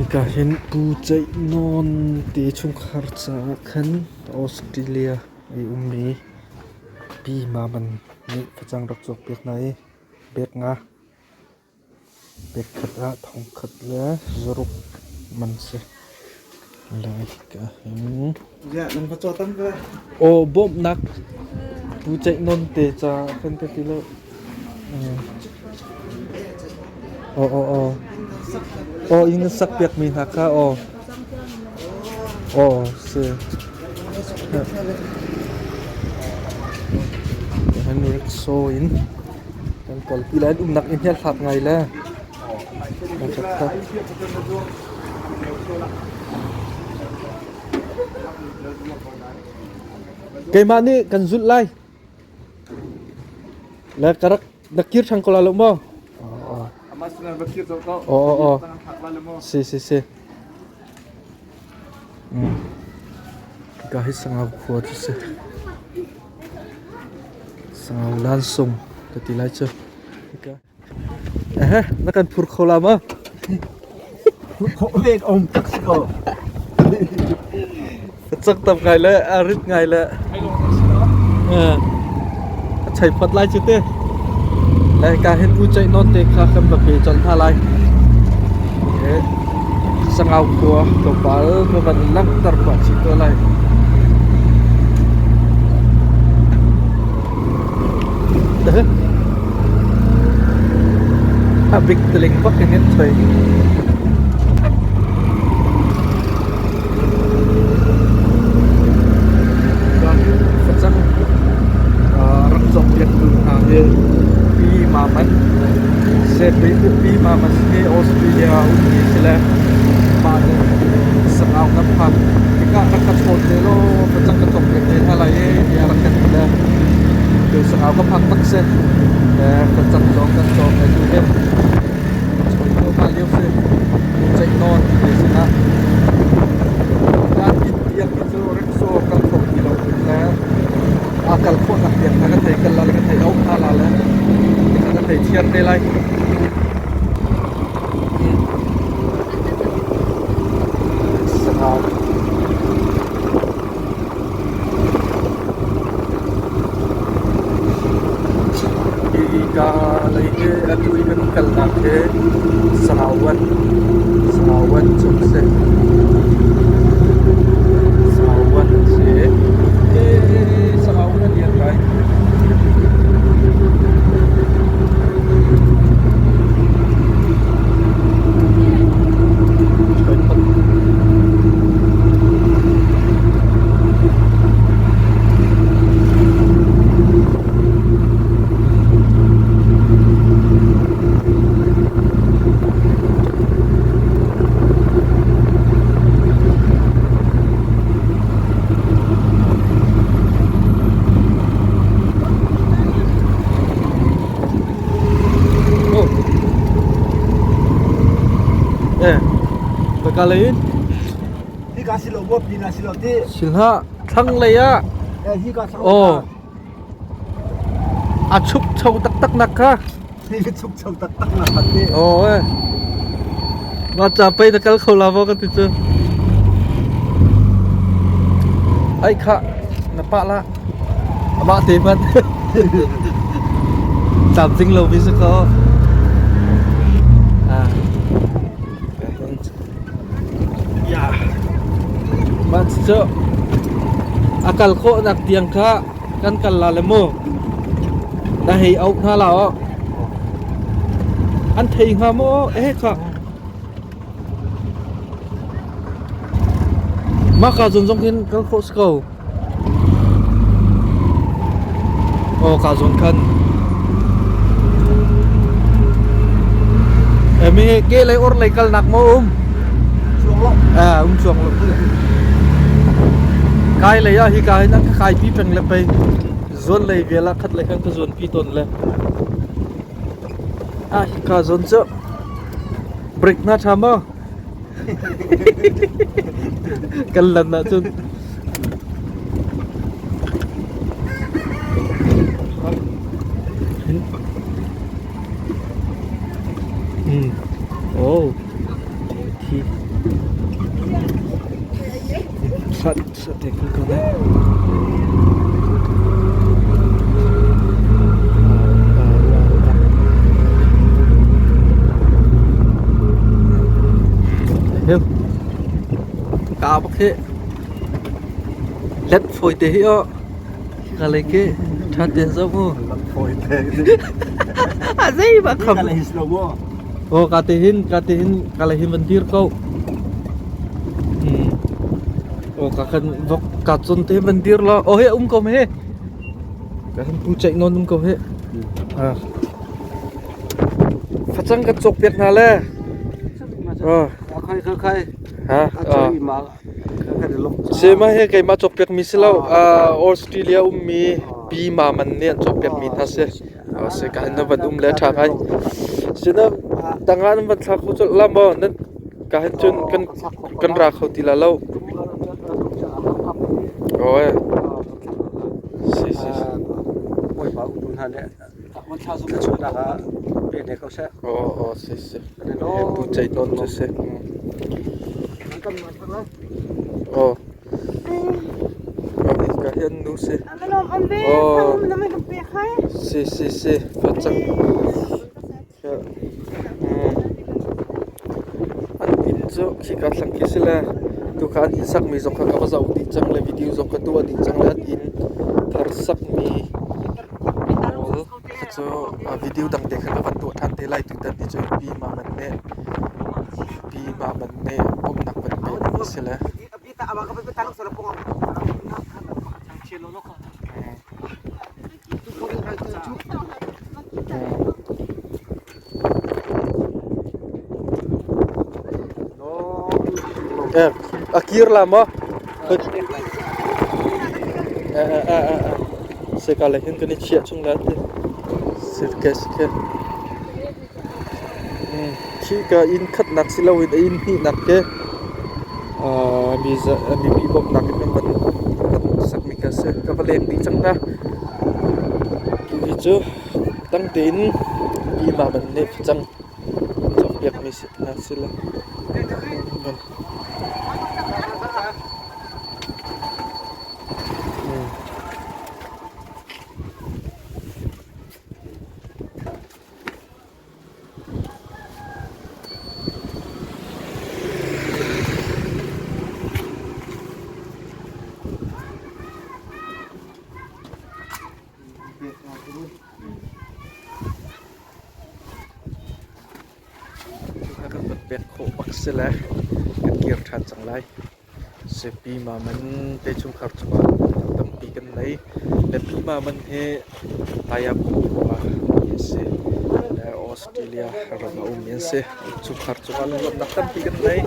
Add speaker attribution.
Speaker 1: Hika hin Pu Ceih Nawn te chungkhar caah khan Australia i ummi Pi Maman nih facang rak cawkpiak hna i bag nga bag khat ah thongkhat le zaruk man si. Lai hika hin. Aw bawmhnak Pu Ceih Nawn te caah khan ka ti lo. Aw aw aw. Aw inn na sak piakmi hna kha aw. Aw si. Kan rickshaw in kan kalpi lai umnak inn hi a hlat ngai le. Keimah nih kan zulh lai. Le ka rak na kir ṭhan ko la lo maw? Aw aw aw. Si si si. Ka hi sangau khua cu si. Sangau lansung ka ti lai cu. Eh, na kan phur kho la maw?
Speaker 2: Lek om tak si ko.
Speaker 1: Cak tam ngai le a rit ngai le. A chei phot lai cu te. Le ka hin u chei non te kha kan va pe chon hna lai. Sangau khua tlawmpal ka van langhter pah chih ko lai. A bik tiling bak in an thoi. Facang rak cawkpiaktu hna hi Pi Ma Man Sepi Pi Ma Man hi Australia ummi si le mah le sangau kan phan tikah rak ka chawn te law facang ka cawkpiak te hna lai ee tiah rak kan ti le tu sangau ka phak tak si le facang zong kan cawk le tu hi chawi ko ma lio si ceih nawn ti sinah kan inn tiang hi cu rickshaw kal kho ti lo le a kal khawhnak tiang kha ka thei kal la le ka thei au hna la le ka thei thiar te lai. Sangau. Hika lei hi atu i kan kalnak hi Sangauan Sangauan cu a si. Sangauan a si. Hi Sangauan a lian ngai. Eh, ka lei in.
Speaker 2: Hi ka si lo buap ni na si lo ti.
Speaker 1: Silha thlang lei ah.
Speaker 2: Eh hi ka thlang.
Speaker 1: Oh. A chuk cho taktak nak kha.
Speaker 2: Hi chuk cho taktak nak kha ti.
Speaker 1: Oh eh. Ma cha pei na kal kho la maw ka ti cu. Ai kha na pah la. Amah te hmanh. Tlamtling lo mi si ko. Ah. Ya. Mah cu a kal khawhnak tiang kha kan kal la le mu. Na hei auh hna la aw. An thei hnga maw? Eh kha. Mah ka zawn zong hin kal khawh si ko. Aw ka zawn khan. Mi ke lei or lei kalnak maw um?
Speaker 2: Chuang lo.
Speaker 1: Ah, um chuang lo. Kai lei ah hi ka hin an ka kai pi peng le pei. Zuan lei vial ah khat lei khan ka zuan pi tawn le. Ah, hi ka zawn cu break na tha maw? Kan lan ahcun Oh, thi. Sat sat te ko ne. Hiu. Ka bak hi. Let foi te hi o. Ka lei ke tha ten zo mu.
Speaker 2: Lam foi te.
Speaker 1: A zei ba kham.
Speaker 2: Ka le his lo mo.
Speaker 1: O ka te hin ka te hin ka le hin van dir ko. O ka kan vok ka chon te van dir lo. O he um ko me he. Ka han pu check non um ko he. Ah. Facang kan cawk piak hna le. Oh.
Speaker 2: Khai khai khai.
Speaker 1: Ha.
Speaker 2: Ma
Speaker 1: Sema he keimah cawk piak mi si lo. Australia ummi pi ma man nih an cawk piak mi hna si. Se ka hin na van um le tha ngai. Sina tanga nan van thlak kho colh la maw? Nan ka hin cun kan kan ra kho ti la lo. Oi. Si si si.
Speaker 2: Bawipa um tu hna le thluachuahnak ah pe ne ko seh.
Speaker 1: Aw aw si si. Pu cei tawn cu si. Aw. Ka hian nu si. Aw. Si si si. Facang. An inn cu khika thlang khi si le tukha an inn sakmi zong kha ka va zoh dih cang le video zong ka tuah dih cang le an inn thar sakmi pawl kha cu video dang te kha ka van tuah ṭhan te lai tutan ni cu pi ma man nih pi ma man nih bawmhnak van pekmi si le. A kir la maw? Seka le hin kan i chiah chung la ti. Sirke sike. Khi ka inn khatnak si lo in inn hnihnak ke mi mipi bawmhnak in kan van kan sakmi ka si. Ka va leng dih cang hna. Hi cu tang tein pi ma ban nih facang cawkpiakmi hna si le. Kan van pek khawh bak si le kan kir ṭhan cang lai. Siapi Maman te chungkhar cungah tampi kan nei. Le Pi Maman hi Tayaphu khua mi a si. Le Australia ram a ummi an si. Chungkhar cungah lunglawmhnak tampi kan nei.